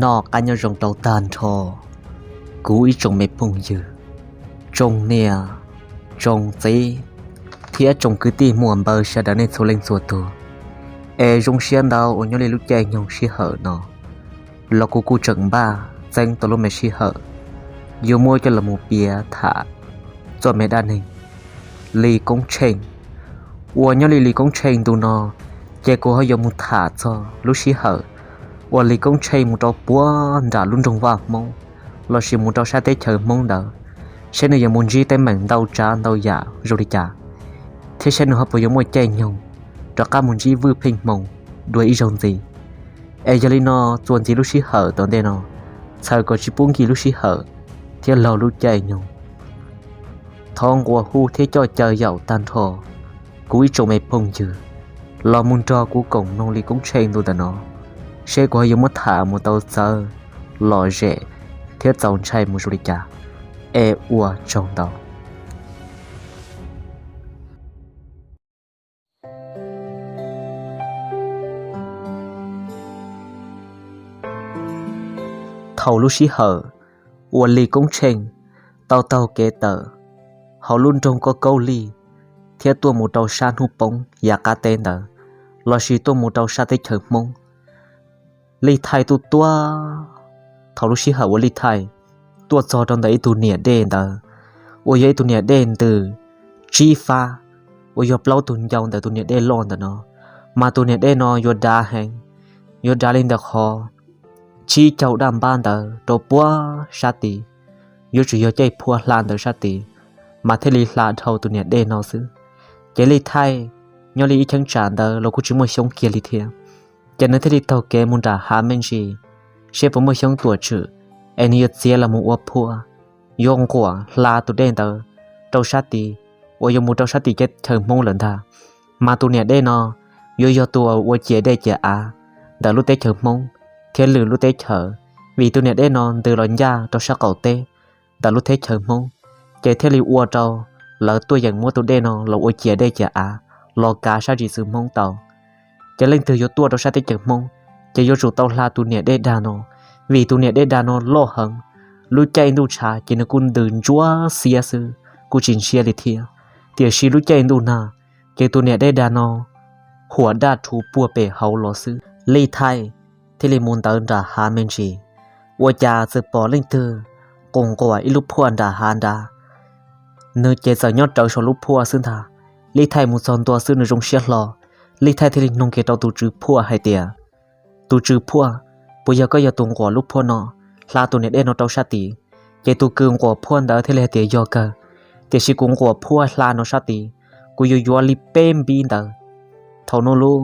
Noj qab nyob zoo rau tag nrho kuv ib tsoom me phooj ywg, tsoom niam, tsoom txiv, thiab tsoom kwv tij muam npawg sawv daws nej txhua leej txhua tus. Es zoo siab ntau uas nyob li lub caij nyoog sij hawm no los kuv kuj tseem npaj txeeb tau lub me sij hawm yuav muab coj los mus piav tham txoj me dab neeg Lis Koob Tsheej. Uas nyob li Lis Koob Tsheej ntu no, ces kuv ho yuav mus tham txog lub sij hawm uas Lis Koob Tsheej mus rau puag nram lub nroog Vaj Hmoob lossis mus rau sab teb chaws Hmoob ntawd, saib nws yuav mus ntsib teeb meem ntau tsav ntau yam zoo li cas, thiab saib nws ho puas yuav muaj caij nyoog rov qab mus ntsib Vwj Pheej Hmoo dua ib zaug ntxiv. Es yog li no, txuas ntxiv lub sij hawm tom ntej no, txhawm kom tsis pub nkim lub sij hawm thiab laug lub caij nyoog, thov nquas hu thiab coj caw yaum tag nrho kuv ib tsoom me phooj ywg los mus nrog kuv koom mloog Lis Koob Tsheej ntu ntawm no, seb kuv ho yuav muab tham mus tau txawv, lom zem thiab txaus ntshai mus zoo li cas. Es ua tsaug ntau. Thaum lub sij hawm uas Lis Koob Tsheej tau taug kev tawm hauv lub nroog Koj Kaub Lij thiab tuaj mus rau sab hnub poob yav qab teb ntawd, lossis tuaj mus rau sab teb chaws Hmoob, Lij Thaij tuaj tuaj. Thaum lub sij hawm uas Lij Thaij tuaj txog rau ntawm ib tug niam dej ntawd, uas yog ib tug niam dej ntws tsib fab, uas yog plaub tug ncau ntawm tus niam dej loj ntawm no, mas tus niam dej no yuav dav heev, yuav dav li ntawm qhov tsib caug daj npab ntawd rau puag sab tid, yuav tsum yog caij phuaj hla ntawd sab tid mas thiaj li hla dhau tus niam dej no xwb. Ces Lij Thaij nyob li ib cheeb tsam ntawd los kuj tsis muaj xyoob kiag li thiab, ces nws thiaj li taug kev mus nram hav me ntsis, seb puas muaj xyoob tuam tswm, es nws yuav txiav los mus ua phuaj, yuav nquam hla tus dej ntawd rau sab tid, uas yuav mus rau sab tim teb chaws Hmoob lawm ntag. Mas tus niam dej no yuav yog tus ua ciam dej ciam av ntawm lub teb chaws Hmoob thiab lwm lub teb chaws, vim tus niam dej no ntws los ncaj rau sab qaum teb ntawm lub teb chaws Hmoob, ces thiaj li ua rau lawv tuaj yeem muab tus dej no los ua ciam dej ciam av los kav sab ntsis xwb Hmoob tau. Ces leej twg yuav tuaj rau sab teb chaws Hmoob, ces yuav tsum tau hla tus niam dej dag no, vim tus niam dej dag no loj heev, lub caij ntuj tshav ces nws kuj ntws ntsuab xiab xwb, kuj tsis ntshiab li thiab. Tiam sis lub caij ntuj nag, ces tus niam dej dag no huam daj rhuv puag pem hauv los xwb. Lij Thaij thiaj li mus ntawd nram hav me ntsis, ua cas txawm pom leej twg quas nquam ib lub phuaj nram hav nrad. Nws ces txawm nyob rawv saum lub phuaj xwb ntag. Lij Thaij mus txog ntua xwb nws zoo siab hlo. Lij Thaij thiaj li nug kiag rau tus tswv phuaj hais tias, tus tswv phuaj, puas yog koj yog tus nquam lub phuaj no, hla tus niam dej no rau sab tid? Ces tus kws nquam phuaj ntawd thiaj li hais tias yog kawg, tiam sis kuv nquam phuaj hla no sab tid, kuv yuav yuav li peb npib ntawd. Thaum no lub,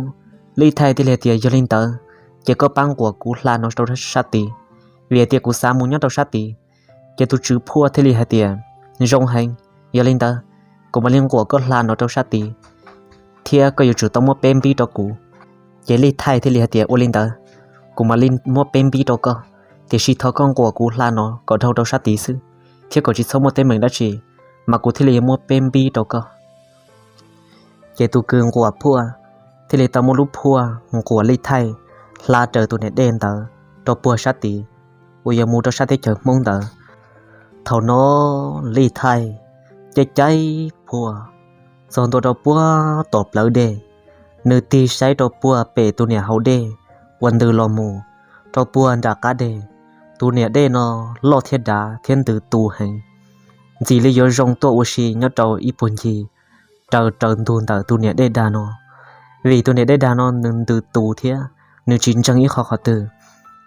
Lij Thaij thiaj li hais tias yog li ntawd, ces koj pab nquam kuv hla no rau sab tid, vim tias kuv xav mus nyob rau sab tid. Ces tus tswv phuaj thiaj li hais tias, zoo heev, yog li ntawd, kuv mam li nquam koj hla no rau sab tid, thiab koj yuav tsum tau muab peb npib rau kuv. Ces Lij Thaij thiaj li hais tias ua li ntawd, kuv mam li muab peb npib rau koj, tiam sis thov koj nquam kuv hla no kom dhau rau sab tid xwb, thiab kom tsis txhob muaj teeb meem dab tsi, mas kuv thiaj li yuav muab peb npib rau koj. Ces tus kws nquam phuaj thiaj li tau muab lub phuaj nquam Lij Thaij hla raws tus niam dej ntawd rau puag sab tid, uas yog mus rau sab teb chaws Hmoob ntawd. Thaum no Lij Thaij caij caij phuaj txog ntua rau puag tom plawv dej, nws tig saib rau puag pem tus niam hauv dej uas ntws los mus rau puag nram qab deg. Tus niam dej no loj thiab dav thiab ntws tu heev, ntxim li yuav zoo tuaj ua si nyob rau ib puag ncig raws raws ntug ntawm tus niam dej dag no, vim tus niam dej dag no nws ntws tu thiab nws tsis ntseeg ib qho qhov twg.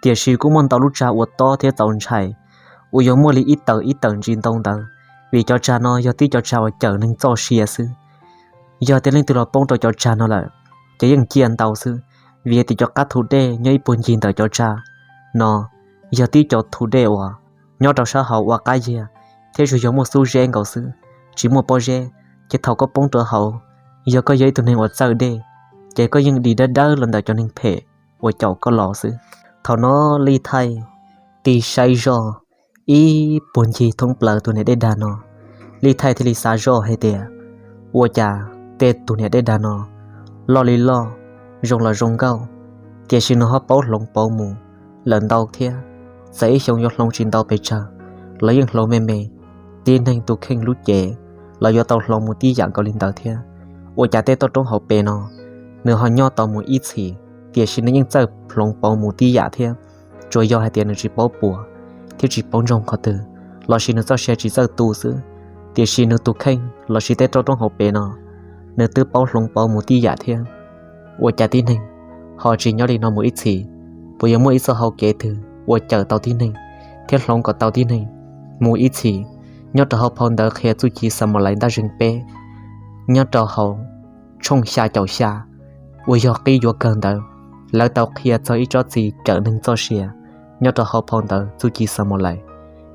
Tiam sis kuj muaj ntau lub tsag ua tob thiab txaus ntshai, uas yuav muaj li ib tawm ib tawm ntsis ntoo ntawd, vim cov tsag no yog tib cov tsag uas cawm neeg txoj sia xwb. Yog tias leej twg los poob rau cov tsag no lawm, ces yeej ciaj ntau xwb, vim tias cov qab thu dej nyob ib puag ncig ntawm cov tsag no yog tib cov thu dej uas nyob rau sab hauv ua qab yiag, thiab tsuas yog muaj xub zeb nkaus xwb, tsis muaj pob zeb. Ces thaum koj poob rau hauv, yog koj yog ib tug neeg uas txawj dej, ces koj yeej dim dawb dawb los ntawm cov neeg phem uas caum koj los xwb. Thaum no Lij Thaij tig saib zoj ib puag ncig thoob plaws tus niam dej dag no, Lij Thaij thiaj li xav zoj hais tias, ua cas tej tus niam dej dag no loj li loj, zoo los zoo nkauj, tiam sis nws ho paub hloov pauv mus lawm ntau thiab. Txawm ib xyoo yuav hloov tsis ntau pes tsawg los yeej hloov me me, tib neeg tus kheej lub cev los yuav tau hloov mus tib yam nkaus li ntawd thiab. Ua cas tej toj roob hauv pes no nws ho nyob tau mus ib txhis, tiam sis nws yeej txawj hloov pauv mus tib yam thiab. Tsuas yog hais tias nws tsis paub puas thiab tsis paub ntsoog qhov twg, lossis nws txoj sia tsis txawj tu xwb, tiam sis nws tus kheej lossis tej toj roob hauv pes no nws twb paub hloov pauv mus tib yam thiab. Ua cas tib neeg ho tsis nyob li no mus ib txhis? Puas yog muaj ib txoj hau kev twg uas cawm tau tib neeg thiab hloov kom tau tib neeg mus ib txhis? Nyob rau hauv phau ntawv qhia txuj ci Xamalais ntaj zeeg peb, nyob rau hauv tshooj xya caum xya uas yog qib yuav kawg ntawd, lawv tau qhia txog ib tsob txiv cawm neeg txoj sia nyob rau hauv phau ntawv txuj ci Xamalais.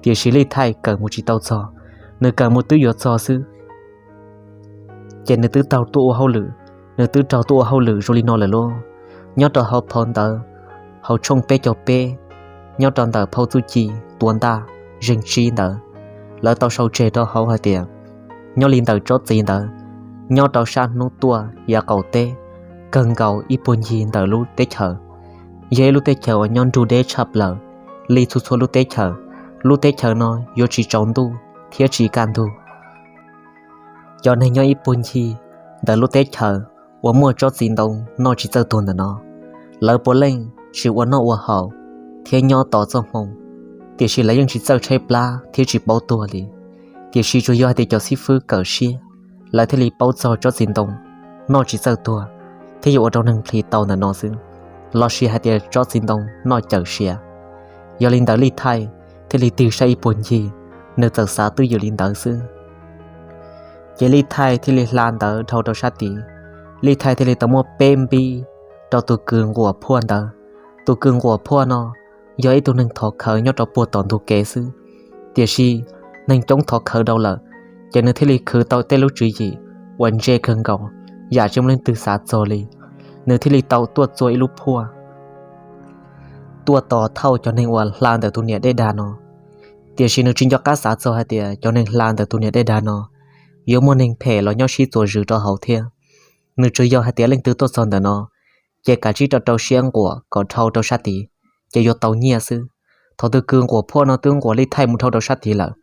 Tiam sis Lij Thaij kawm mus tsis tau txog, nws kawm mus twb yuav txog xwb ces nws twb raug tuaj ua hauj lwm, nws twb raug tuaj ua hauj lwm zoo li no lawm lauj. Nyob rau hauv phau ntawv, hauv tshooj peb caug peb, nyob rau ntawm phau txuj ci tua ntaj zeeg tsib ntawd, lawv tau sau tseg rau hauv hais tias nyob li ntawm tsob txiv ntawd, nyob rau sab hnub tuaj yav qaum teb, kawg nkaus ib puag ncig ntawm lub teb chaws, yog ib lub teb chaws uas nyob nrug deb tshaj plaws li txhua txhua lub teb chaws. Lub teb chaws no yuav tsis tsaus ntuj thiab tsis kaj ntug. Cov neeg nyob ib puag ncig ntawm lub teb chaws uas muaj tsob txiv ntoo noj tsis txawj tuag ntawm no, lawv puav leej tsis ua noj ua haus thiab nyob tos txoj hmoo, tiam sis lawv yeej tsis txawj tshaib plab thiab tsis paub tuag li. Tiam sis tsuas yog hais tias cov xib fwb kawm siab, lawv thiaj li paub txog tsob txiv ntoo noj tsis txawj tuag thiab yuav ua rau neeg plhis tau ntawm no xwb, lossis hais tias tsob txiv ntoo noj cawm siav. Yog li ntawd Lij Thaij thiaj li tig saib ib puag ncig, nws txawm xav twj ywm li ntawd xwb. Ces Lij Thaij thiaj li hla ntawv dhau rau sab tid. Lij Thaij thiaj li tau muab peb npib rau tus kws nquas phuaj ntawd. Tus kws nquas phuaj no yog ib tug neeg thov khawv nyob rau puag tom ntug kev xwb, tiam sis neeg coob thov khawv dhau lawm, ces nws thiaj li khwv tau tej lub tswv yim uas ntse kawg nkaus, yam tsis muaj leej twg xav txog li. Nws thiaj li tau tuaj txua ib lub phuaj tuaj tos thauj cov neeg uas hla ntawm tus niam dej dag no. Tiam sis nws tsis nco qab xav txog hais tias cov neeg hla ntawm tus niam dej dag no yuav muaj neeg phem los nyob sib txuas zws rau hauv thiab. Nws tsuas yog hais tias leej twg tuaj txog ntawm no, ces kav tsij rau rau siab nquas kom dhau rau sab tid, ces yuav tau nyiaj xwb. Thaum tus kws nquas phuaj no twb nquas Lij Thaij mus dhau rau sab tid lawm,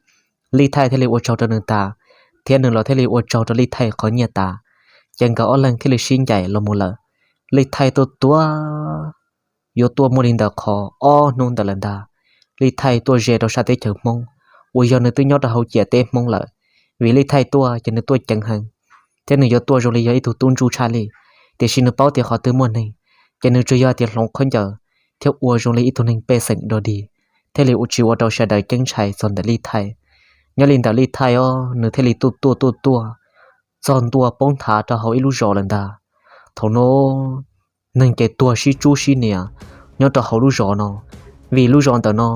Lij Thaij thiaj li ua tsaug rau nws tas, thiab nws los thiaj li ua tsaug rau Lij Thaij qhov nyiaj tas. Ces nkawd ob leeg thiaj li sib ncaim los mus lawm. Lij Thaij tuaj tuaj yuav tuaj muaj li ntawm qhov ob hnub ntawd lawm ntag. Lij Thaij tuaj ze rau sab teb chaws Hmoob uas yog nws twb nyob rau hauv ciam teb Hmoob lawm. Vim Lij Thaij tuaj ces nws tuaj ceev heev, thiab nws yuav tuaj zoo li yog ib tug tub ntsuj tshaj li, tiam sis nws paub tias qhov twg muaj neeg, ces nws tsuas yog tias hloov khaub ncaws thiab ua zoo li ib tug neeg pej xeem dog dig, thiaj li tsis ua rau sawv daws ceeb ntshai txog ntawm Lij Thaij. Nyob li ntawm Lij Thaij os, nws thiaj li tuaj tuaj tuaj tuaj txog ntua poob nthav rau hauv ib lub zos lawm ntag. Thaum no neeg ces tuag sib tsub sib nias nyob rau hauv lub zos no, vim lub zos ntawm no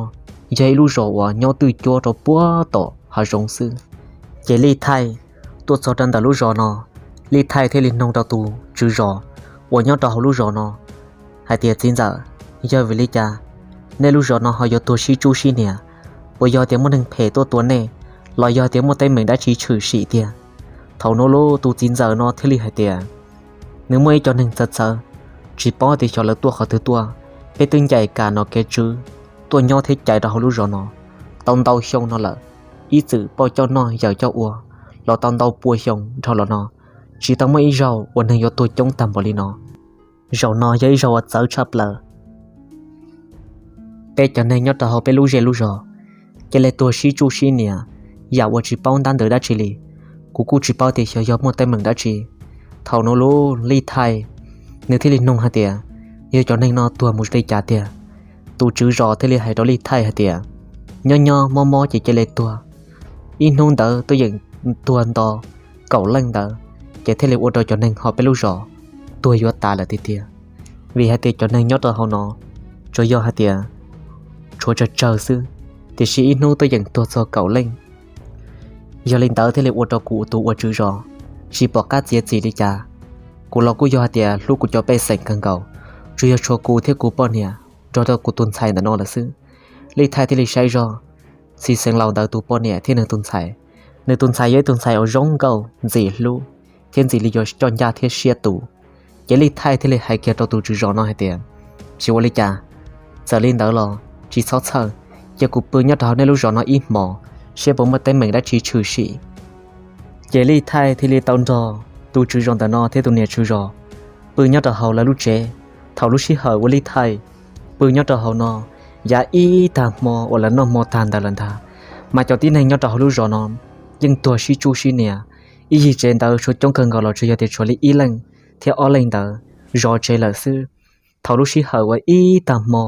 yog ib lub zos uas nyob twj cuab rau puag tom hav zoov xwb. Ces Lij Thaij tuaj txog rau ntawm lub zos no, Lij Thaij thiaj li noog rau tus tswv zos uas nyob rau hauv lub zos no hais tias, Txiv ntxawm, yog vim li cas nej lub zos no ho yuav tuag sib tsub sib nias? Puas yog tias muaj neeg phem tuaj tua nej, los yog tias muaj teeb meem dab tsi tshwm sim tiag? Thaum no lub tus txiv ntxawm no thiaj li hais tias, Nws muaj ib co neeg txawv txawv, tsis paub tias xyov lawv tuaj qhov twg tuaj. Peb twb ncaim kam nom kev tswv tuaj nyob thiab cais rau hauv lub zos no tau ntau xyoo no lawm, ib txwm poj coj noj yawm coj ua los tau ntau pua xyoo dhau los no, tsis tau muaj ib zaug uas neeg yuav tuag coob tag npaum li no. Zaum no yog ib zaug uas txawv tshaj plaws. Peb cov neeg nyob rau hauv peb lub zej lub zos cia li tuag sib tsub sib nias yam uas tsis paub ntab ntawd dab tsi li. Kuv kuj tsis paub tias xyov yog muaj teeb meem dab tsi. Thaum no lub Lij Thaij nws thiaj li nug hais tias, Yog cov neeg no tuag mus li cas tiag? Tus tswv zos thiaj li hais rau Lij Thaij hais tias, Nyob nyob mob mob ces cia li tuag. Ib hnub ntawd tuaj yeem tuag nto kaum leej ntawd, ces thiaj li ua rau cov neeg hauv peb lub zos tuag yuav tas lawm tiag tiag. Vim hais tias cov neeg nyob rau hauv no tsuas yog hais tias tshuav tsawg tsawg xwb, tiam sis ib hnub tuaj yeem tuag txog kaum leej. Yog li ntawd thiaj li ua rau kuv tus ua tswv zos tsis pom qab txiav txim li cas. Kuv los kuj yog hais tias hlub kuv cov pej xeem kawg nkaus, tsuas yog tshuav kuv thiab kuv poj niam nrog rau kuv tus ntxhais ntawm no lawm xwb. Lij Thaij thiaj li saib zog txiv xeev laus ntawd tus poj niam thiab nws tus ntxhais. Nws tus ntxhais yog ib tug ntxhais uas zoo nkauj, ntxim hlub, thiab ntxim li yuav coj ncaj thiab siab tus. Ces Lij Thaij thiaj li hais kiag rau tus tswv zos no hais tias, Tsis ua li cas, Txawm li ntawd los tsis txhob txhawj, cia kuv pw nyob rau hauv nej lub zos no ib hmos, saib puas muaj teeb meem dab tsi tshwm sim. Ces Lij Thaij thiaj li tau nrog tus tswv zos ntawm no thiab tus niam tswv zos pw nyob rau hauv lawv lub tsev. Thaum lub sij hawm uas Lij Thaij pw nyob rau hauv no, yav ib tag hmo uas lawv noj hmo tag ntawd lawm ntag, mas cov tib neeg nyob rau hauv lub zos no yeej tuag sib tsuj sib nias. Ib yig tsev ntawd tshuav coob kawg nkaus los tsuas yog tias tshuav li ib leej thiab ob leeg ntawd zov tsev lawm xwb. Thaum lub sij hawm uas ib tag hmo,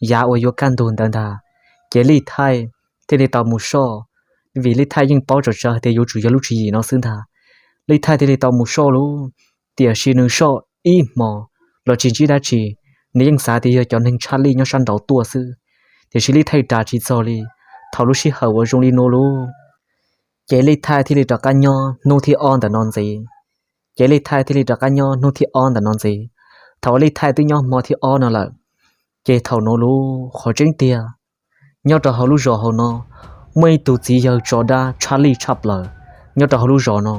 yav uas yuav kaj ntug ntawd ntag, ces Lij Thaij thiaj li tau mus soj, vim Lij Thaij yeej paub tsom tsav hais tias yuav tsum yog lub tswv yim no xwb ntag. Lij Thaij thiaj li tau mus soj lub, tiam sis nws soj ib hmos los tsis ntsib dab tsi, nws yeej xav tias yog cov neeg tshaj lij nyob sab nraud tuaj xwb. Tiam sis Lij Thaij ras tsis txog li. Thaum lub sij hawm uas zoo li nuav lub, ces Lij Thaij thiaj li rov qab nyob hnub thib ob ntawm no ntxiv. Ces Lij Thaij thiaj li rov qab nyob hnub thib ob ntawm no ntxiv. Thaum uas Lij Thaij twb nyob hmo thib ob no lawm, ces thaum nuav lub qhov tseeb tiag, nyob rau hauv lub zos hauv no muaj ib tug txiv yawg tso dab tshaj lij tshaj plaws nyob rau hauv lub zos no.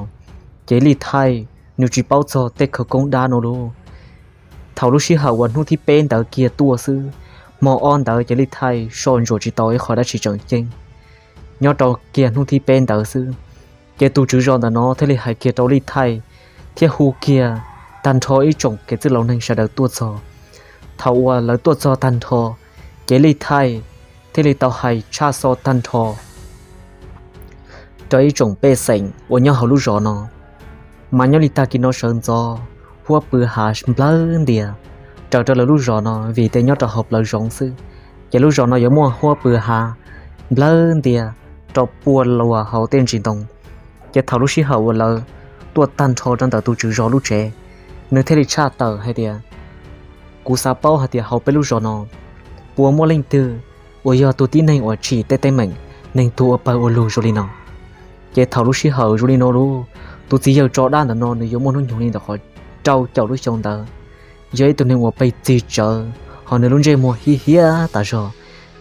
Ces Lij Thaij nws tsis paub txog tej khawv koob dab no lub. Thaum lub sij hawm uas hnub thib peb ntawd kiag tuaj xwb, hmo ob ntawd ces Lij Thaij soj ntsuam tsis tau ib qho dab tsi tseem ceeb. Nyob rau kiag hnub thib peb ntawd xwb, ces tus tswv zos ntawm no thiaj li hais kiag rau Lij Thaij thiab hu kiag tag nrho ib tsoom kev txwj laus neeg sawv daws tuaj txog. Thaum uas lawv tuaj txog tag nrho, ces Lij Thaij thiaj li tau hais tshaj xov tag nrho rau ib tsoom pej xeem uas nyob hauv lub zos no. Mas nyob li tag kis no sawv ntxov huab pw hav nplawg ntias raws rau lawv lub zos no, vim tias nyob rau hauv plawv zoov xwb, ces lub zos no yuav muaj huab pw hav nplawg ntias rau puag luas hauv tej ntsis ntoo. Ces thaum lub sij hawm uas lawv tuaj tag nrho rau ntawm tus tswv zos lub tsev, nws thiaj li tshaj tawm hais tias, kuv xav paub hais tias hauv peb lub zos no puas muaj leej twg uas yog tus tib neeg uas tsim tej teeb meem, neeg tuag ua pawg ua lug zoo li no. Ces thaum lub sij hawm zoo li no lub, tus txiv yawg tso dab ntawm no nws yuav muaj hnub nyoog li ntawm qhov rau caum lub xyoo ntawd, yog ib tug neeg uas pes txig tsawv, ho nws lub ntsej muag hib hiab tas zog,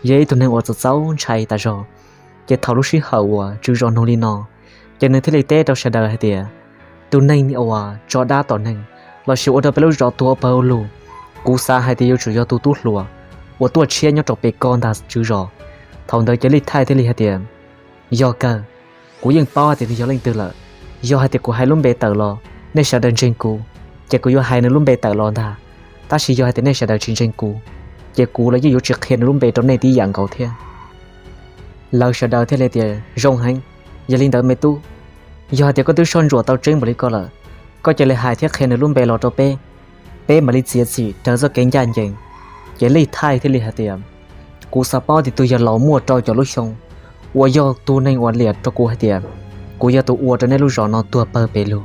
yog ib tug neeg uas txaus txaus ntshai tas zog. Ces thaum lub sij hawm uas tswv zos nug li no, ces nws thiaj li teb rau sawv daws hais tias, tus neeg uas tso dab tom neeg lossis ua rau peb lub zos tuag ua pawg ua lug, kuv xav hais tias yuav tsum yog tus tub hluas uas tuaj tshiab nyob rau pem ko ntag tswv zos. Thaum ntawd ces Lij Thaij thiaj li hais tias, yog kawg, kuv yeej paub hais tias nws yog leej twg lawm. Yog hais tias kuv hais lub npe tawm los nej sawv daws ntseeg kuv, ces kuv yuav hais nws lub npe tawm los ntag. Tab sis yog hais tias nej sawv daws tsis ntseeg kuv, ces kuv los yeej yuav tsis qhia nws lub npe rau nej tib yam nkaus thiab. Lawv sawv daws thiaj li tias, zoo heev. Yog li ntawd me tub, yog hais tias koj twb soj ntsuam tau tseeb npaum li ko lawm, koj cia li hais thiab qhia nws lub npe los rau peb, peb mam li txiav txim raws txoj kev ncaj ncees. Ces Lij Thaij thiaj li hais tias, kuv xav paub tias tus yawg laus muaj rau caum lub xyoo uas yog tus neeg uas liam rau kuv hais tias kuv yog tus ua rau nej lub zos no tuag pawg pes lug,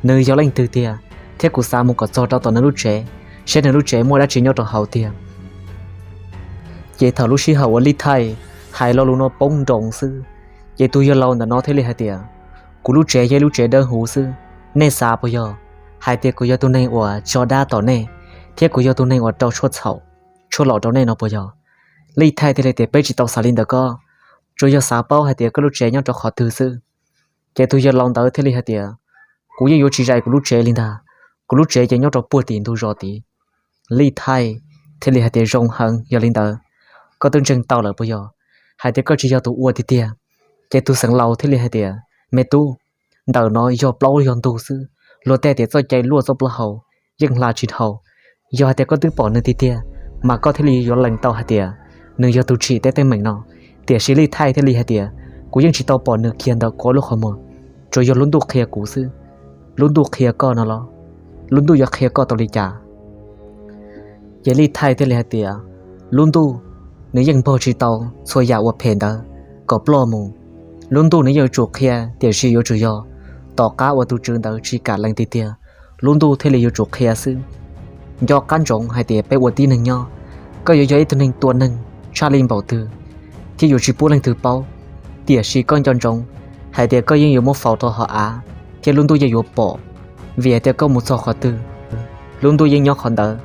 nws yog leej twg tiag, thiab kuv xav mus kom txog rau tom nws lub tsev, saib nws lub tsev muaj dab tsi nyob rau hauv tiag. Ces thaum lub sij hawm uas Lij Thaij hais lo lus no poob nroos xwb, ces tus yawg laus ntawm no thiaj li hais tias, kuv lub tsev yog ib lub tsev dawb huv xwb, nej xav puas yog hais tias kuv yog tus neeg uas tso dab tom nej, thiab kuv yog tus neeg uas rau tshuaj txhaum, tshuaj lom rau nej no puas yog? Lij Thaij thiaj li tias, peb tsis tau xav li ntawd koj, tsuas yog xav paub hais tias koj lub tsev nyob rau qhov twg xwb. Ces tus yawg laus ntawd thiaj li hais tias, kuv yeej yuav tsis zais kuv lub tsev li ntag, kuv lub tsev ces nyob rau puag tim ntug zos tid. Lij Thaij thiaj li hais tias, zoo heev, yog li ntawd koj twb ntseeg tau lawm puas yog hais tias koj tsis yog tus ua tiag tiag? Ces tus xeev laus thiaj li hais tias, me tub, ntawm no yog plaub yog ntug xwb, luag tej tias txoj cai luaj txoj plaub hau yeej hla tsis dhau. Yog hais tias koj twb pom nws tiag tiag, mas koj thiaj li yuav lees tau hais tias nws yog tus tsim tej teeb meem no. Tiam sis Lij Thaij thiaj li hais tias, kuv yeej tsis tau pom nws kiag ntawm kuv lub qhov muag, tsuas yog lub ntuj qhia kuv xwb. Lub ntuj qhia koj no los? Lub ntuj yuav qhia koj tau li cas? Ces Lij Thaij thiaj li hais tias, lub ntuj nws yeej npog tsis tau txhua yam uas phem ntawd kom ploj mus. Lub ntuj nws yeej yuav tsum qhia, tiam sis yuav tsum yog tom qab uas tus tswv ntawd tsis kam lees tiag tiag, lub ntuj thiaj li yuav tsum qhia xwb. Nco qab ntsoov hais tias peb ua tib neeg nyob, koj yuav yog ib tug neeg tua neeg tshaj li npaum twg thiab yuav tsis pub leej twg paub, tiam sis koj nco ntsoov hais tias koj yeej yuav muab faus rau hauv av, thiab lub ntuj yeej yuav pom. Vim hais tias koj mus txog qhov twg, lub ntuj yeej nyob qhov ntawd,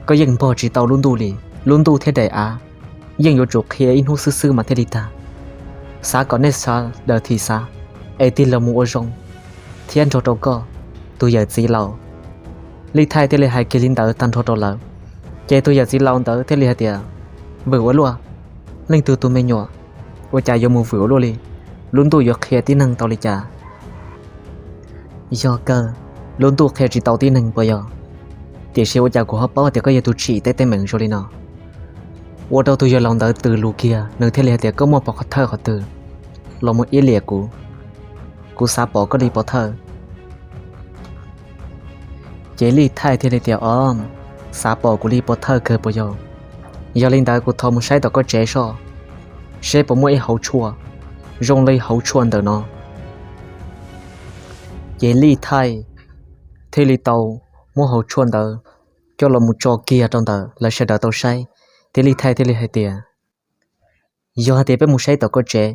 koj yeej npog tsis tau lub ntuj li. Lub ntuj thiab daim av yeej yuav tsum qhia ib hnub xwb xwb mas thiaj li tag. Xav kom nej sawv daws thim xav es tig los mus ua zoo thiab nrog rau koj, tus yawm txiv laus. Lij Thaij thiaj li hais kiag li ntawd tag nrho rau lawv, ces tus yawm txiv laus ntawd thiaj li hais tias, Vwm ua luaj, leej twg tus me nyuam, ua cas yuav mus vwm ua luaj li? Lub ntuj yuav qhia tib neeg tau li cas? Yog kawg, lub ntuj qhia tsis tau tib neeg puas yog? Tiam sis ua cas kuv ho paub tias koj yog tus tsim teb teeb meem zoo li no? Ua rau tus yawg laus ntawd tws lus kiag, nws thiaj li hais tias, koj muaj pov thawj qhov twg los mus iab liam kuv? Kuv xav pom koj li pov thawj. Ces Lij Thaij thiaj li tias, o, xav pom kuv li pov thawj kawg puas yog? Yog li ntawd kuv thov mus saib tom koj tsev soj, seb puas muaj ib hauv tshuaj zoo li hauv tshuaj ntawm no. Ces Lij Thaij thiaj li tau muab hauv tshuaj ntawd coj los mus tso kiag rau ntawm lawv sawv daws tau saib. Thiab Lij Thaij thiaj li hais tias, yog hais tias peb mus saib tom koj tsev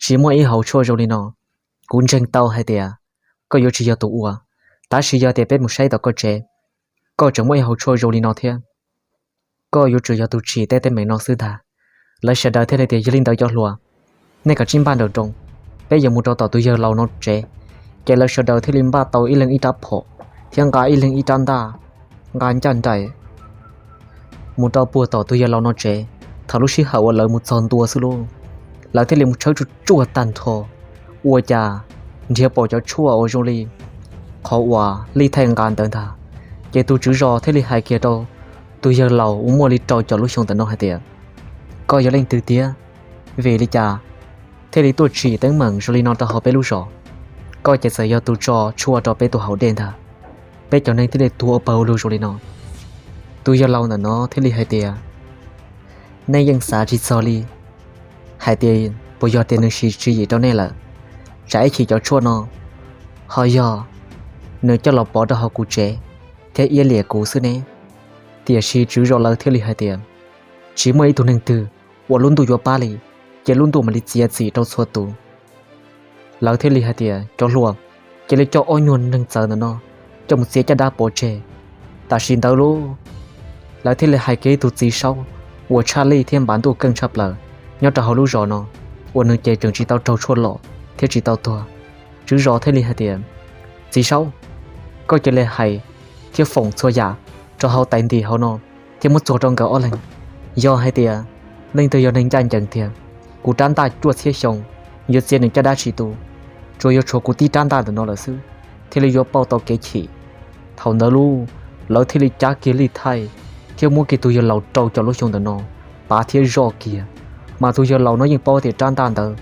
tsis muaj ib hauv tshuaj zoo li no, kuv ntseeg tau hais tias koj yuav tsis yog tus ua. Tab sis yog tias peb mus saib tom koj tsev, koj tseem muaj ib hauv tshuaj zoo li no thiab, koj yuav tsum yog tus tsim teb teeb meem no xwb ntag. Lawv sawv daws thiaj li tias, yog li ntawd cov hluas, nej kav tsij npaj nrawm nroos, peb yuav mus rau tom tus yawg laus no tsev. Ces lawv sawv daws thiaj li npaj tau ib leeg ib rab phom thiab nqa ib leeg ib rab ntaj, nqa ncaj nraim mus rau puag tom tus yawg laus no tsev. Thaum lub sij hawm uas lawv mus txog ntua xwb lauj, lawv thiaj li mus tshawb tsuj tsuaj tag nrho, ua cas nrhiav pom cov tshuaj uas zoo li qhov uas Lij Thaij nqa ntawd ntag. Ces tus tswv zos thiaj li hais kiag rau tus yawg laus uas muaj li rau caum lub xyoo ntawm no hais tias, koj yog leej twg tiag? Vim li cas thiaj li tuaj tsim teeb meem zoo li no rau hauv peb lub zos? Koj ces txawm yog tus tso tshuaj rau peb tus haus dej ntag. Peb cov neeg thiaj li tuag ua pawg ua lug zoo li no. Tus yawg laus ntawm no thiaj li hais tias, nej yeej xav tsis txog li hais tias puas yog tias nws siv tswv yim rau nej lawm, tsam ib chim cov tshuaj no ho yog nws coj los pov rau hauv kuv tsev thiab iab liam kuv xwb ne. Tiam sis tswv zos lawv thiaj li hais tias, tsis muaj ib tug neeg twg uas lub ntuj yuav pab li, ces lub ntuj mam li txiav txim rau txhua tus. Lawv thiaj li hais tias, cov hluas, cia li coj ob nyuag neeg txawv ntawm no coj mus txiav caj dab pov tseg. Tam sim ntawd lauj, lawv thiaj li hais kiag ib tug txiv saub uas tshaj lij thiab npav ntuj keej tshaj plaws nyob rau hauv lub zos no, uas nws ces tseem tsis tau raug tshuaj lom thiab tsis tau tuag. Tswv zos thiaj li hais tias, txiv saub, koj cia li hais thiab foom txhua yam rau hauv tais ntim hauv no thiab muab txuag rau nkawd ob leeg. Yog hais tias leej twg yog neeg ncaj ncees tiag, kuv rab ntaj cuaj txhiab xyoo yuav txiav nws caj dab tsis tu, tsuas yuav tshuav kuv tib rab ntaj ntawm no lawm xwb thiaj li yuav pauj tau kev chim. Thaum ntawd lauj, lawv thiaj li cab kiag Lij Thaij thiab muab kiag tus yawg laus rau caum lub xyoo ntawm no pav thiab zoj kiag. Mas tus yawg laus no yeej paub tias rab ntaj ntawd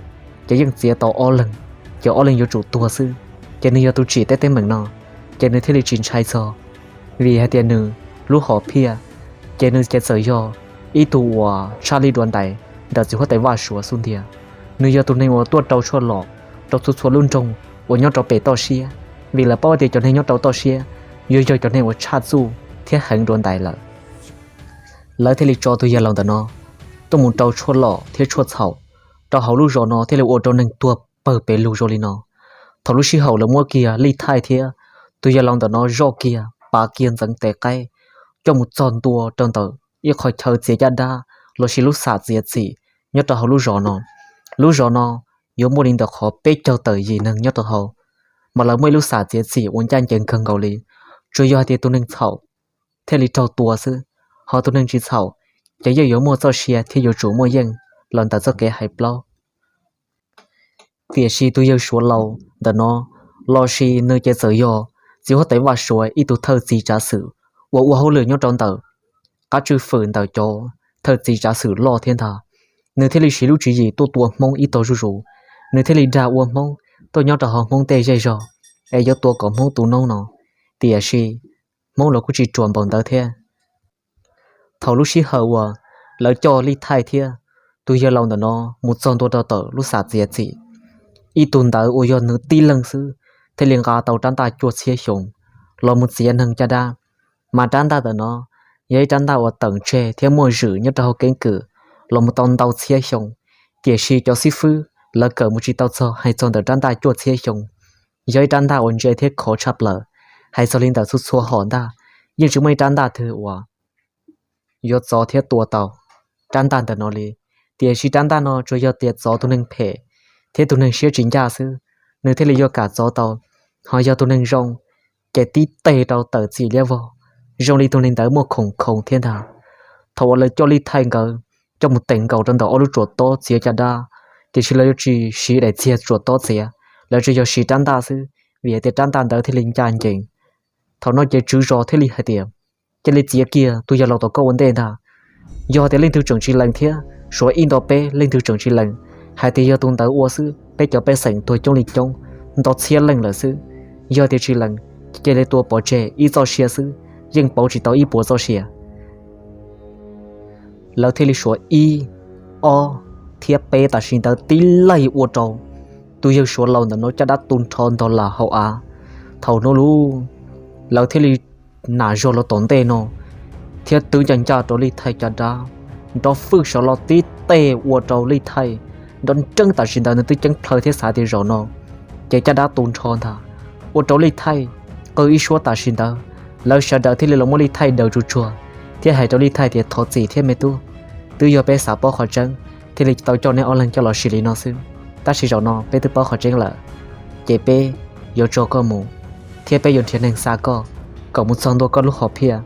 ces yeej txiav tau ob leeg, ces ob leeg yuav tsum tuag xwb. Ces nws yog tus tsim teb teeb meem no, ces nws thiaj li tsis ntshai txog, vim hais tias nws lub hom phiaj ces nws ces txawm yog ib tug uas tshaj lij dua ntais ntawm txiv huab tais Vaj Suav xub ntiag. Nws yog tus neeg uas tuaj rau tshuaj lom rau txhua txhua lub nroog uas nyob rau pem toj siab, vim lawv paub tias cov neeg nyob rau toj siab yuav yog cov neeg uas tshaj txuj thiab heev dua ntais lawm. Lawv thiaj li tso tus yawg laus ntawm no tuaj mus rau tshuaj lom thiab tshuaj txhaum rau hauv lub zos no thiaj li ua rau neeg tuag pawg pes lug zoo li no. Thaum lub sij hawm lawv muab kiag Lij Thaij thiab tus yawg laus ntawm no zoj kiag pav kiag ntxeev tes qaib coj mus txog ntua rau ntawm ib qhov chaw txiav caj dab los sis lub xam txiav txim nyob rau hauv lub zos no. Lub zos no yuav muaj li ntawm qhov peb caug tawm yim neeg nyob rau hauv, mas lawv muaj ib lub xam txiav txim uas ncaj ncees kawg nkaus li. Tsuas yog hais tias tus neeg txhaum thiaj li raug tua xwb, ho tus neeg tsis txhaum ces yeej yuav muaj txoj sia thiab yuav tsum muaj yeej los ntawm txoj kev hais plaub. Tiam sis tus yawg Suav laus ntawm no, los sis nws ces txawm yog txiv huab tais Vaj Suav ib tug thawj txiv tsav xwm uas ua hauj lwm nyob rau ntawm qab tswj fwm ntawm cov thawj txiv tsav xwm loj thiab ntag. Nws thiaj li siv lub tswv yim tuaj tua Hmoob ib tog zuj zus. Nws thiaj li dag ua Hmoob tuaj nyob rau hauv Hmoob tej zej zog es yuav tua kom Hmoob tu noob no. Tiam sis Hmoob los kuj tsis ruam npaum ntawd thiab. Thaum lub sij hawm uas lawv coj Lij Thaij thiab tus yawg laus ntawm no mus txog ntua rau tom lub xam txiav txim, ib tug ntawd uas yog nws tib leeg xwb thiaj li nqa tau rab ntaj cuaj txhiab xyoo los mus txiav neeg caj dab. Mas rab ntaj ntawm no yog ib rab ntaj uas tawm tseg thiab muaj zwm nyob rau hauv keeb kwm los mus tau ntau txhiab xyoo. Tiam sis cov xib fwb lawv kawm mus tsis tau txog hais txog ntawm rab ntaj cuaj txhiab xyoo. Yog ib rab ntaj uas ntse thiab khov tshaj plaws. Hais txog li ntawm txhua txhua hom ntaj, yeej tsis muaj ib rab ntaj twg uas yuav txov thiab tua tau rab ntaj ntawm no li. Tiam sis rab ntaj no tsuas yog tias txov tus neeg phem thiab tus neeg siab tsis ncaj xwb, nws thiaj li yuav kam txov tau. Ho yog tus neeg zoo, ces tib teg rau tawm txim liab vog, zoo li tus neeg ntawd muaj khoom khoov thiab ntag. Thaum uas lawv coj Lij Thaij nkawd coj mus teem nkaus rau ntawm ob lub tsuas tob txiav caj dab, tiam sis lawv yuav tsis siv daim txiag tsuas tob txiav, lawv tsuas yog siv rab ntaj xwb, vim hais tias rab ntaj ntawd thiaj li ncaj ncees. Thaum no ces tswv zos thiaj li hais tias, cia li txiav kiag tus yawg laus tom koj ua ntej ntag. Yog tias leej twg tseem tsis lees thiab suav ib nto peb leej twg tseem tsis lees hais tias yog tus ntawd ua xwb, peb cov pej xeem tuag coob li coob, nto txhiab leej lawm xwb. Yog tias tsis lees, cia li tua pov tseg ib txoj sia xwb, yeej pauv tsis tau ib puas txoj sia. Lawv thiaj li suav ib, ob, thiab peb tam sim ntawd tib laig ua rau tus yawg suav laus ntawm no caj dab tu nrho ntog las hauv av. Thaum no lub, lawv thiaj li nam zog los tom ntej no thiab twb ncaj ncaj rau Lij Thaij caj dab, nrov fwj saum los tib teg ua rau Lij Thaij nrov nreeb. Tam sim ntawd nws twb ceeb plhaw thiab xav tias zaum no ces caj dab tu nrho ntag, ua rau Lij Thaij qw ib suab. Tam sim ntawd lawv sawv daws thiaj li los muab Lij Thaij daws tsuag tsuag thiab hais rau Lij Thaij tias, thov txim thiab me tub, twb yog peb xav paub qhov tseeb thiaj li tau coj neb ob leeg coj los sim li no xwb, tab sis zaum no peb twb paub qhov tseeb lawm, ces peb yuav tso koj mus thiab peb yuav nrhiav neeg xa koj kom mus txog ntua koj lub hom phiaj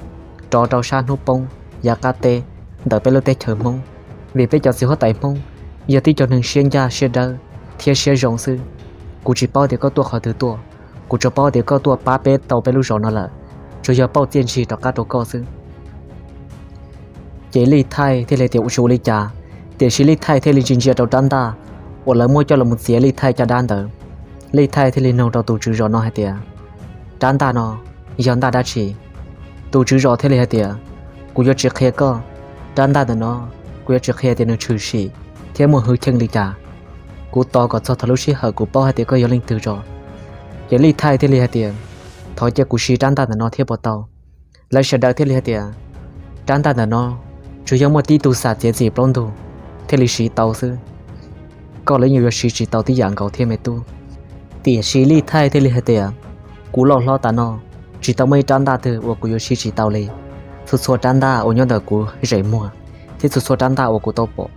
rov rau sab hnub poob yav qab teb ntawm peb lub teb chaws Hmoob, vim peb cov txiv huab tais Hmoob yog tib cov neeg siab ncaj siab dawb thiab siab zoo xwb. Kuv tsis paub tias koj tuaj qhov twg tuaj, kuv tsuas paub tias koj tuaj pab peb tau peb lub zos no lawm, tsuas yog pauj txiaj ntsig rov qab rau koj xwb. Ces Lij Thaij thiaj li tias, ua tsis ua li cas, tiam sis Lij Thaij thiaj li ntsia ntsia rau rab ntaj uas lawv muab coj los txiav Lij Thaij caj dab ntawd. Lij Thaij thiaj li nug rau tus tswv zos no hais tias, rab ntaj no yog ntaj dab tsi? Tus tswv zos thiaj li hais tias, kuv yuav tsis qhia koj, rab ntaj ntawm no kuv yuav tsis qhia tias nws tshwm sim thiab muaj hwj chim li cas. Kuv tos kom txog thaum lub sij hawm kuv paub hais tias koj yog leej twg tso. Ces Lij Thaij thiaj li hais tias, thov cia kuv siv rab ntaj ntawm no thiab puas tau? Lawv sawv daws thiaj li hais tias, rab ntaj ntawm no tsuas yog muaj tib tug xam txiav txim plaub ntug thiaj li siv tau xwb, koj los yeej yuav siv tsis tau tib yam nkaus thiab me tub. Tiam sis Lij Thaij thiaj li hais tias, kuv loj hlob tas no tsis tau muaj ib rab ntaj twg uas kuv yuav siv tsis tau li. Txhua txhua rab ntaj uas nyob ntawm kuv zem muag thiab txhua txhua rab ntaj uas kuv tau pom,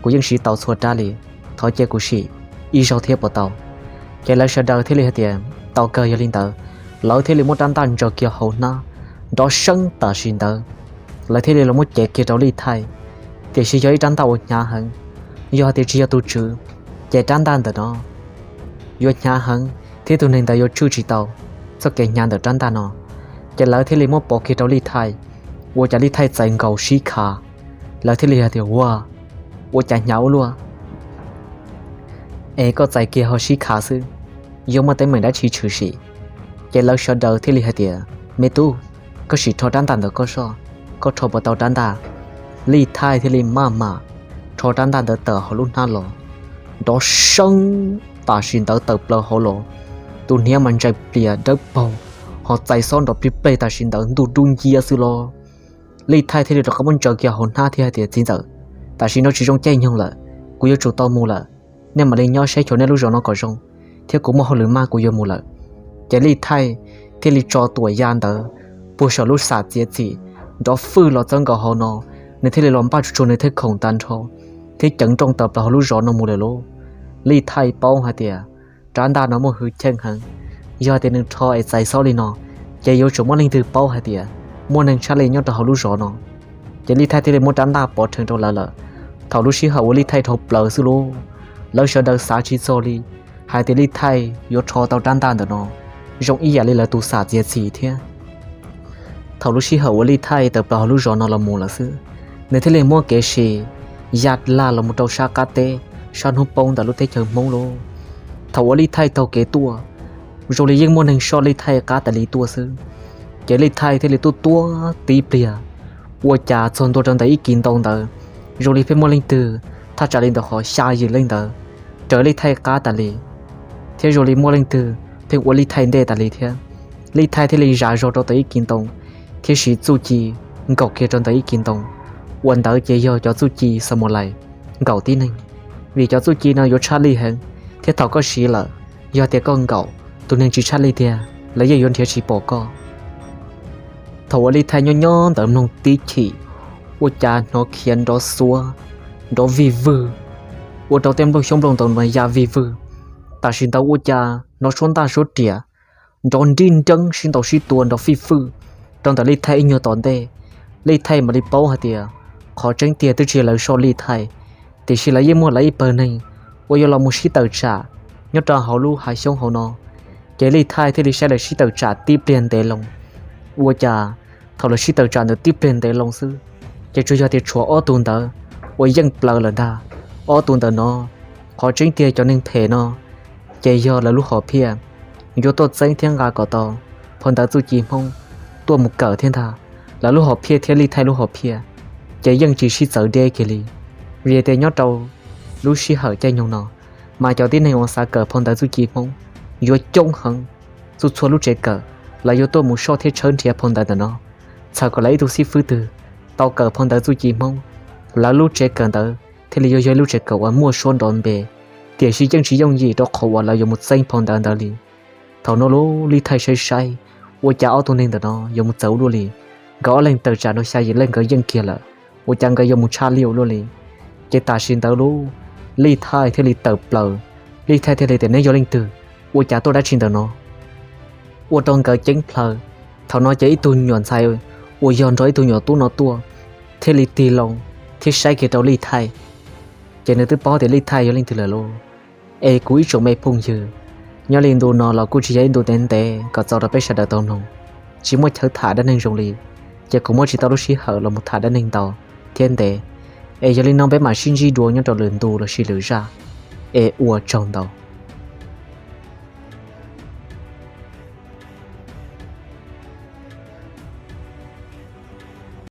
kuv yeej siv tau txhua rab li. Thov cia kuv sim ib zaug thiab puas tau? Ces lawv sawv daws thiaj li hais tias, tau kawg, yog li ntawd. Lawv thiaj li muab rab ntaj ntsaws kiag hauv hnab, nrov seeb. Tam sim ntawd lawv thiaj li los muab cev kiag rau Lij Thaij, tiam sis yog ib rab ntaj uas hnyav heev. Yog hais tias tsis yog tus tswv, ces rab ntaj ntawm no yuav hnyav heev thiab tus neeg ntawd yuav tswj tsis tau txoj kev hnyav ntawm rab ntaj no. Ces lawv thiaj li muab pov kiag rau Lij Thaij, ua cas Lij Thaij txais nkaus sib khav. Lawv thiaj li hais tias, ua, ua cas hnyav ua luaj es koj txais kiag ho sib khav xwb, yuav muaj teeb meem dab tsi tshwm sim? Ces lawv sawv daws thiaj li hais tias, me tub, koj sim rho rab ntaj ntawm koj soj, koj rho puas tau rab ntaj? Lij Thaij thiaj li maj mam rho rab ntaj ntawd tawm hauv lub hnab los, nrov seeb. Tam sim ntawd tawm plaws hauv los, tus hniav mas ntsais plias dawb paug, ho txais xob nrov plig pleg. Tam sim ntawd ntuj dub nciab xwb los. Lij Thaij thiaj li rov qab muab ntsaws kiag hauv hnab thiab hais tias, txiv ntxawm, tam sim no tsis zoo caij nyoog lawm, kuv yuav tsum tau mus lawm. Nej mam li nyob saib xyuas nej lub zos no kom zoo, thiab kuv muaj hauj lwm maj kuv yuav mus lawm. Ces Lij Thaij thiaj li tso tuam ya ntawd puag saum lub xam txiav txim nrov fwj los txog nkaus hauv no, nws thiaj li los npaj tsuag tsuag nws tej khoom tag nrho thiab ceev nrooj tawm plaws hauv lub zos no mus lawm lauj. Lij Thaij paub hais tias rab ntaj no muaj hwj chim heev, yog tias nws rho es txais xob li no, ces yuav tsum muaj leej twg paub hais tias muaj neeg tshaj lij nyob rau hauv lub zos no. Ces Lij Thaij thiaj li muab rab ntaj pov rhees rau lawv lawm. Thaum lub sij hawm uas Lij Thaij rho plaws xwb lauj, lawv sawv daws xav tsis txog li hais tias Lij Thaij yuav rho tau rab ntaj ntawm no zoo ib yam li lawv tus xam txiav txim thiab. Thaum lub sij hawm uas Lij Thaij tawm plaws hauv lub zos no los mus lawm xwb, nws thiaj li muab kev sim ya laj los mus rau sab qab teb, sab hnub poob ntawm lub teb chaws Hmoob lauj. Thaum uas Lij Thaij taug kev tuaj, zoo li yeej muaj neeg soj Lij Thaij qab tas li tuaj xwb. Ces Lij Thaij thiaj li tuaj tuaj tib pliag, ua cas txog ntua rau ntawm ib kis ntoo ntawd, zoo li pheej muaj leej twg thaj tsam li ntawm qhov xya yim leej ntawd raws Lij Thaij qab tas li, thiab zoo li muaj leej twg pheej ua Lij Thaij ntej tas li thiab. Lij Thaij thiaj li zam zog rau ntawm ib kis ntoo thiab siv txuj ci nkaum kiag rau ntawm ib kis ntoo. Uas ntawd ces yog cov txuj ci xa mus lais nkaum tib neeg, vim cov txuj ci no yuav tshaj lij heev, thiab thaum koj siv lawm, yog tias koj nkaum, tus neeg tsis tshaj lij tiag lawv yeej yuav nrhiav tsis pom koj. Thaum uas Lij Thaij nyob nyob ntawd mloog tib chim, ua cas hnov khiav nrov xuav, nrov vij vwg, ua rau tej nplooj xyoob nplooj ntoo no ya vij vwg. Tam sim ntawd ua cas hnov suab ntaj suab riam nrov nrib nreeb sib ntaus sib tua nrov fij fwj rau ntawm Lij Thaij ib nyuag tom ntej. Lij Thaij mam li paub hais tias Qhov tseeb tiag twb tsis yog lawv soj Lij Thaij, tiam sis lawv yeej muaj lawv ib pawg neeg uas yuav los mus sib tawm tsam nyob rau hauv lub hav xyoob hauv no. Ces Lij Thaij thiaj li saib lawv sib tawm tsam tib pliag ntev loo. Ua cas thaum lawv sib tawm tsam ntawd tib pliag ntev loo xwb, ces tsuas yog tias tshuav ob tug ntawd uas yeej plaws lawm ntag. Ob tug ntawm no, qhov tseeb tiag cov neeg phem no ces yog lawv lub hom phiaj yuav tuaj txeeb thiab nqa kom tau phau ntawv txuj ci Hmoob tuaj mus kawm thiab ntag. Lawv lub hom phiaj thiab Lij Thaij lub hom phiaj ces yeej tsis sib txawv deb kiag li. Vim tias nyob rau lub sij hawm caij nyoog no, mas cov tib neeg uas xav kawm phau ntawv txuj ci Hmoob yuav coob heev. Txhua txhua lub tsev kawm, lawv yuav tuaj mus soj thiab tshawb nrhiav phau ntawv ntawm no. Txawm kom lawv ib tug xib fwb twg tau kawm phau ntawv txuj ci Hmoob, lawv lub tsev kawm ntawd thiaj li yuav yog ib lub tsev kawm uas muaj suab nrov npe, tiam sis yeej tsis yooj yim rau qhov uas lawv yuav mus txeeb phau ntawv ntawd li. Thaum no lub Lij Thaij saib saib, ua cas ob tug neeg ntawm no yuav mus txawv ua luaj li. Nkawd ob leeg tawm tsam no xya yim leej nkawd yeej kiag lawm, ua cas nkawd yuav mus tshaj Lij ua luaj li. Ces tam sim ntawd lub Lij Thaij thiaj li tawm plaws. Lij Thaij thiaj li tias, neb yog leej twg? Ua cas tuaj dab tsi ntawm no? Ua rau nkawd ceeb plhaw. Thaum no ces ib tug nyuam ntxhais uas yog nrog ib tug nyuam tub no tuaj thiaj li tig loo thiab saib kiag rau Lij Thaij. Ces nws twb paub tias Lij Thaij yog leej twg lawm lauj. Es kuv ib tsoom me phooj ywg, nyob li ntu no los kuj tsis yog ib ntu ntev ntev kom txaus rau peb sawv daws tau mloog, tsis muaj chaw tham dab neeg zoo li, ces kuv muab tsis tau lub sij hawm los mus tham dab neeg ntau thiab ntev. Es yog li no peb mam sib ntsib dua nyob rau lwm ntu los sis lwm zaj, es ua tsaug ntau.